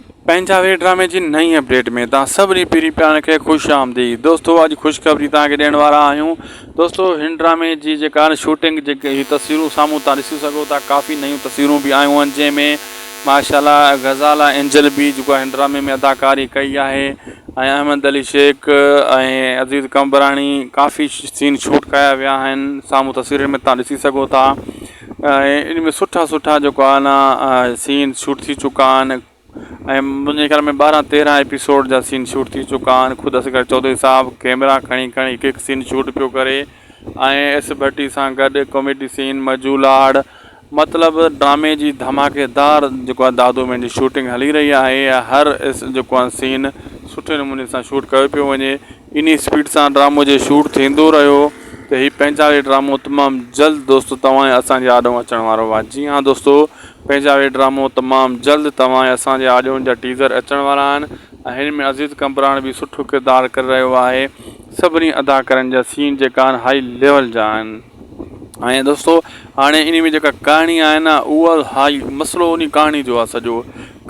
پنهنجا وي ڊرامي جي نئين اپڊيٽ ۾ توهان سڀني پيري پيارن کي خوش آمديد دوستو اڄ خوشخبري توهان کي ڏيڻ وارا آهيون دوستو هن ڊرامي جي جيڪا شوٽنگ جيڪي هي تصويرون سامهون توهان ڏسي سگهو ٿا ڪافي نيون تصويرون به آيون آهن جنهن ۾ ماشاءالله غزالا اينجل به جيڪو هن ڊرامي ۾ اداڪاري ڪئي آهي ۽ احمد علي شيخ ۽ عزيز قمبراڻي ڪافي سين شوٽ ڪيا ويا آهن سامهون تصويرن ۾ توهان ڏسي سگهو ٿا ۽ ان ۾ سٺا سٺا جيڪو آهي نه سين شوٽ ٿي چڪا آهن ۽ منهنجي خيال ۾ ٻارهن تيرهن ايپيسوڊ جا سين شوٽ ٿي چڪا آهن خود اصغر چوڌري صاحب ڪيمرا کڻي کڻي هڪ هڪ سين شوٽ پيو ڪري ۽ ايس ڀٽي سان گڏ ڪاميڊي سين مجو لاڙ مطلب ڊرامي جي ڌماڪيدار جيڪو آهي دادو ۾ جي شوٽنگ هلي رهي آهي هر جيڪو آهي سين سٺي نموني سان شوٽ ڪيو پيو وڃي انهي اسپيڊ سان ڊرامو جي شوٽ ٿيندو رهيو ته هي پنهنجا وي ڊرامو تمام جلد دوستو توهان ۽ اسان جي آڏو اچڻ وارو آهي جي ها دوستو پنهنجا وي ڊرامو تمام جلد توهان ۽ اسان جي آڏو ان جا ٽيزر اچڻ وارا آهن ۽ هن ۾ عزيز قمبراڻي به سٺو ڪردار ڪري رهيو آهي سڀني اداڪارن جا سين جيڪا آهن هائي ليول جا آهن ۽ دوستو هاڻي انهي ۾ جيڪا ڪهاڻي آهي نه اها هائي مسئلو انهي ڪهاڻي جو آهي سڄو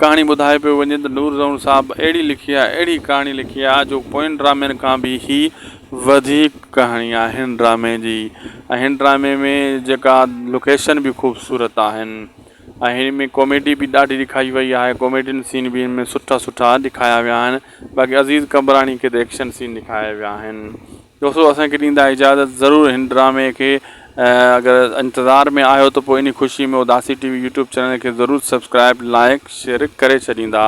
ڪهاڻي ٻڌائي پيو وڃي ته نور زئون صاحب اهڙي لکي آهي اهڙي ڪهاڻي لکي آهي جو پوين ڊرامن کان به هي وڌيڪ ڪهاڻي آهي هن ڊرامي جي ۽ هن ڊرامي ۾ جيڪا لوڪيشن به خوبصورت آهن ۽ هن ۾ ڪاميڊي به ڏاڍي ڏکائي وئي آهي ڪاميڊين سين به هن ۾ سٺا سٺا ڏکايا ويا آهن باقي عزيز قمبراڻي کي ته ايڪشن سين ڏکايا ويا آهن. دوستو اسان کي ڏيندا اجازت ضرور هن ڊرامي کي اگر انتظار ۾ آهيو ته پوء انهي خوشي ۾ Udasi T V YouTube channel کي ضرور سبسڪرائب لائڪ شيئر ڪري ڇڏيندا.